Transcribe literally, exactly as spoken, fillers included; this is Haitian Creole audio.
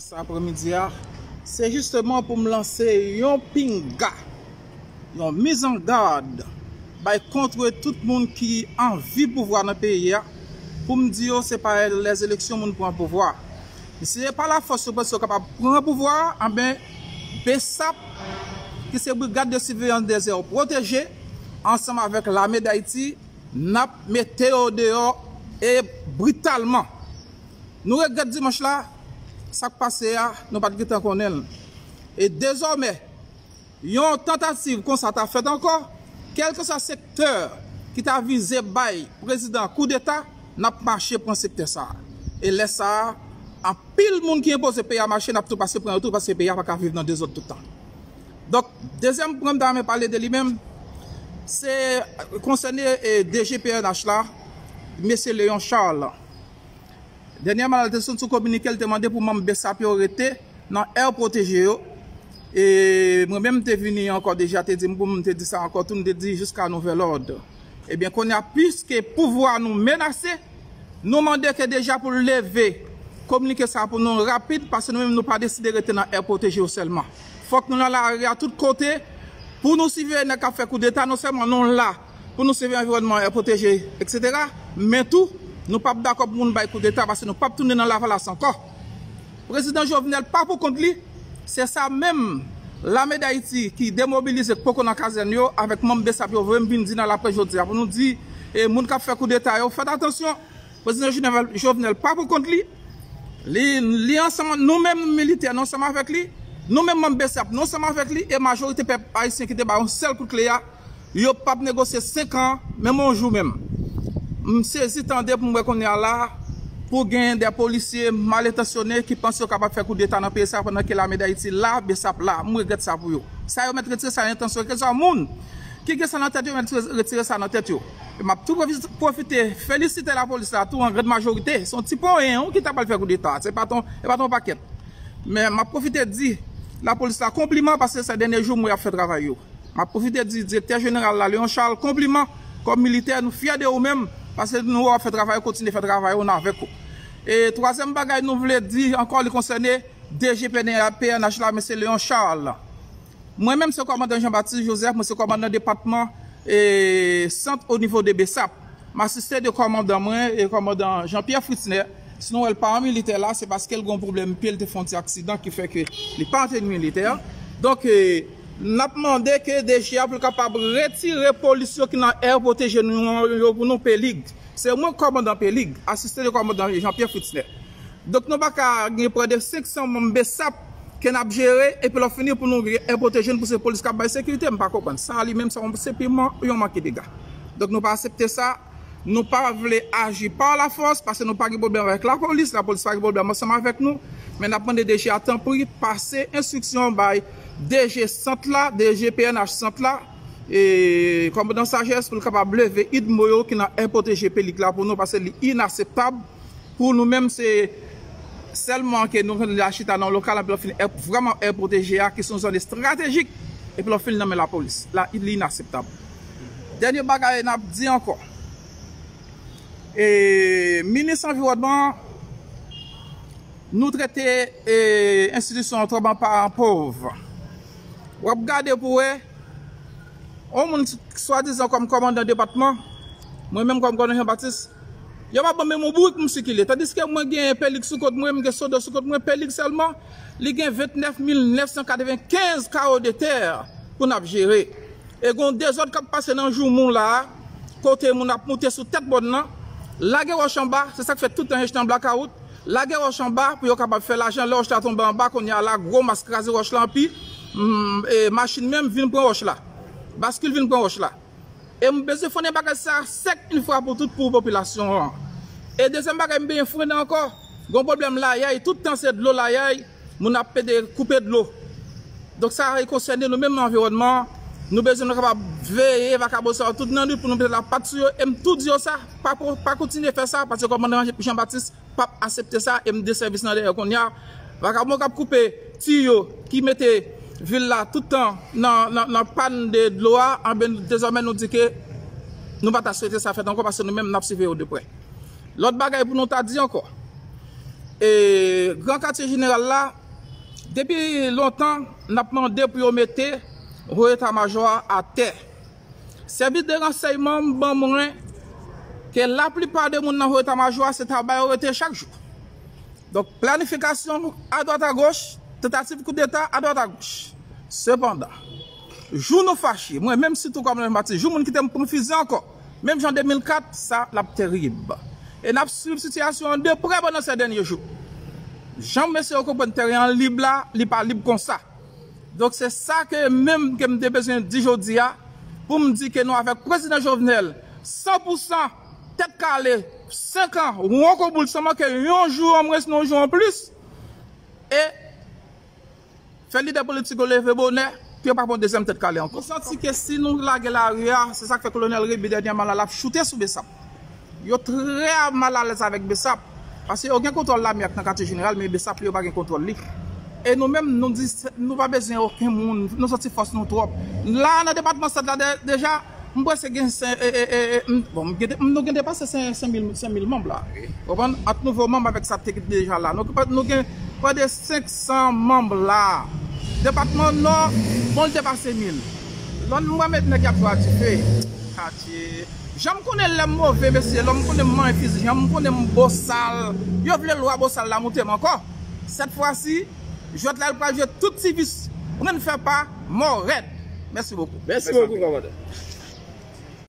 Sa aprèmidi a, se jisteman pou m lanse yon pinga, yon mizangad bay kont tout moun ki anvi pouvwa nan peyi a, pou m di yo se pa lèzeleksyon moun pran pouvwa. Si se pa lafòs yo panse yo kapab pran pouvwa a, anben, BSAP, ki se Brigade de Surveillance des Aires Protégées, ansanm avèk Lame Dayiti, n ap mete yo deyò e britalman. Nou regrèt dimanch la, sa k pase a, nou pa t gentan konnen l. E dezòmè, yon tantativ konsa ta fèt ankò, kèlkeswa sektè ki ta vize bay prezidan koudeta, n ap mache pran sektè sa a. E lè sa a, anpil moun ki enpoze peyi a mache, n ap tou pase pran yo tou, paske peyi a pa ka viv nan dezòd tout tan. Donk, dezyèm pwen m ta renmen pale de li menm, se konsène, e, D G P N H la, mesye Léon Charles. Dènyèman, l te sot sou kominike, l te mande pou manm BSAP yo rete nan air protégé yo. E mwen menm, m te vini ankò deja, te di m pou m te di sa ankò tou, m te di jiska nouvèl òd. Ebyen, kounye a, piske pouvwa nou menase, nou mande ke deja pou l leve kominike sa pou nou rapid, paske nou menm nou pa deside rete nan air protégé yo sèlman. Fòk nou nan lari a tout kote pou nou siveye nèg k ap fè koudeta, non sèlman nou la pou nou siveye anviwònman, air protégé, etsetera, men tou, nou p ap dakò pou moun bay koudeta, paske nou p ap tounen nan Lavalas ankò. Prezidan Jovenel pa pou kont li, se sa menm Lame Dayiti ki demobilize, k poko nan kazèn yo, avèk manm BSAP yo voye m vin di nan laprès jodi a, pou nou di, e, moun k ap fè koudeta yo, fèt atansyon, prezidan Jovenel, Jovenel pa pou kont li, li, li ansanm, nou menm militè, nou ansanm avèk li, nou menm manm BSAP, nou ansanm avèk li, e majorite pèp ayisyen ki te ba yon sèl kout kle a, yo p ap negosye senk an, menm yon jou menm. M sezi tande pou m wè kounye a la, pou gen de polisye malentansyone ki panse yo kapab fè koudeta nan peyi sa, pandan ke Lame Dayiti la, BSAP la. M regrèt sa pou yo. Sa yo mèt retire sa nan entansyon yo, kèlkeswa moun ki gen sa nan tèt yo, mèt retire sa nan tèt yo. E m ap tou pwofi-, pwofite felisite lapolis la tou, an grann majorite. Se yon ti ponyen, wi, ki ta pral fè koudeta. Se pa t yon, se pa t yon pakèt. Men m ap pwofite di lapolis la konpliman, paske se dènye jou m wè y ap fè travay yo. M ap pwofite di direktè jeneral la, Léon Charles, konpliman. Kòm militè, nou fyè de ou menm, paske nou wè w ap fè travay ou, kontinye fè travay ou, nou avèk ou. E twazyèm bagay nou vle di ankò, li konsène D G P N H la, mesye Léon Charles. Mwen menm, se kòmandan Jean Baptiste Joseph, mwen se kòmandan depatman, e, sant o nivo de BSAP. M asiste de kòmandan mwen, e kòmandan Jean Pierre Fritzner. Si nou wè l pa an militè la, se paske l gen yon pwoblèm pye, l te fè yon ti aksidan ki fè ke li pa an teni militè. Donk, e, n ap mande ke D G a pou l kapab retire polis yo ki nan air protégé nou yo pou nou, Pelig. Se mwen kòmandan Pelig, asiste de kòmandan Jean Pierre Fritzner. Donk, nou pa ka gen prè de senk san manm BSAP ke n ap jere, epi lè w fini pou nou gen air protégé n pou se polis k ap bay sekirite, m pa konprann. Sa li menm, se yon, se piman yon manke dega. Donk, nou pa aksepte sa. Nou pa vle aji pa lafòs, paske nou pa gen pwoblèm avèk lapolis, lapolis pa gen pwoblèm ansanm avèk nou. Men n ap mande D G a, tanpri, pase enstriksyon bay D G sant la, D G P N H sant la, e kòmandan Sajès pou l kapab leve UDMO yo ki nan air protégé Pelig la pou nou, paske li inakseptab. Pou nou menm, se sèlman ke nou konn la chita nan lokal, epi lè w fin air, vrèman air protégé a, ki se yon zòn estratejik, epi lè w fin nan men lapolis. La, li inakseptab. Dènye bagay n ap di ankò. E, minis anviwònman, nou trete, e, enstitisyon an twòp an paran pòv. W ap gade pou wè, yon moun swadizan kòm kòmandan depatman, mwen menm kòm kòmandan Jean Baptiste, yo pa ban m menm yon bourik pou m sikile. Tandiske mwen gen Pelig sou kont mwen, m gen Sodo sou kont mwen, Pelig sèlman, li gen vennèf mil nèf san katrevenkenz kawo de tè pou n ap jere. E gen yon dezòd k ap pase nan Joumou la a, kote moun ap moute sou tèt mòn nan, lage wòch anba, se sa k fè tout tan H T an blakawout, lage wòch anba pou yo kapab fè lajan. Lè wòch la tonbe anba, kounye a la, gwo mas kraze wòch la anpi, mm, e machin menm vin pran wòch la. Baskil vin pran wòch la. E m bezwen frennen bagay sa sèk yon fwa pou tout pou popilasyon an. E dezyèm bagay, m bezwen frennen ankò. Gon pwoblèm layay, tout tan se dlo layay, moun ap pede koupe dlo. Donk sa e konsène nou menm nan anviwònman an. Nou bezwen nou kapab veye vakabon sa yo tout nan nwit pou nou mete lapat sou yo. E m tou di yo sa, pa, pa kontinye fè sa, paske kòmandan Jean Baptiste p ap aksepte sa, e m de sèvis nan dèyè kounye a. Vakabon k ap koupe tiyo ki mete vil la tout tan nan, nan, nan pàn de dlo a, anben, dezòmè nou di ke nou pa ta swete sa fèt ankò, paske nou menm n ap siveye yo de prè. Lòt bagay pou nou ta di ankò, E, Gran Katye Jeneral la, depi lontan, n ap mande pou yo mete Wo Eta Majò a atè. Sèvis de ransèyman ban mwen ke laplipa de moun nan Wo Eta Majò a, se taba yo rete chak jou. Donk, planifikasyon adwat agoch, tantativ koudeta adwat agoch. Sepandan, jou nou fache, mwen menm sitou kòm Jean Baptiste, jou moun kite m pou m fize ankò, menm jan de mil kat, sa l ap terib. E n ap swiv sitiyasyon an de prè pandan se dènye jou. Jan mesye yo konprann teren an lib la, li pa lib konsa. Donk, se sa ke menm ke m te bezwen di jodi a, pou m di ke nou avèk Prezidan Jovenel, san pou san, tèt kale, senk an, won kou boul, san manke yon jou an mwens, non, yon jou an plis. E fè lidè politik yo leve bonè, pou yo pa pran dezyèm tèt kale ankò. Nou santi ke si nou lage lari a, se sa k fè Kolonèl Réby dènyèman la, l ap choute sou Besap. Yo trè malalèz avèk Besap, paske yo gen kontwòl lame ak nan Katye Jeneral, men Besap li, yo pa gen kontwòl li. E nou menm, nou di, nou pa bezwen okenn moun, nou santi fòs nou twòp. La, nan depatman Sid la, de- deja, m panse gen sen- e- e- e- e- m- bon, m gen de- nou gen depase sen- senk mil, senk mil manm la. Konprann? Ant nouvo manm avèk sa te deja la. Nou, nou gen prè de senk san manm la. Depatman Nò, bon, l depase mil. Lòn m wè met nèg y ap jwe a dife. Katye. Jan m konnen lè m move, mesye, lè m konnen m manyen fizi, jan m konnen m bosal. Yo vle lwa bosal la moute m ankò. Sèt fwa si, jwèt la, l pral jwe tout ti vis. Prann fè pa, mò rèd. Mèsi bokou. Mèsi bokou, kòmandan.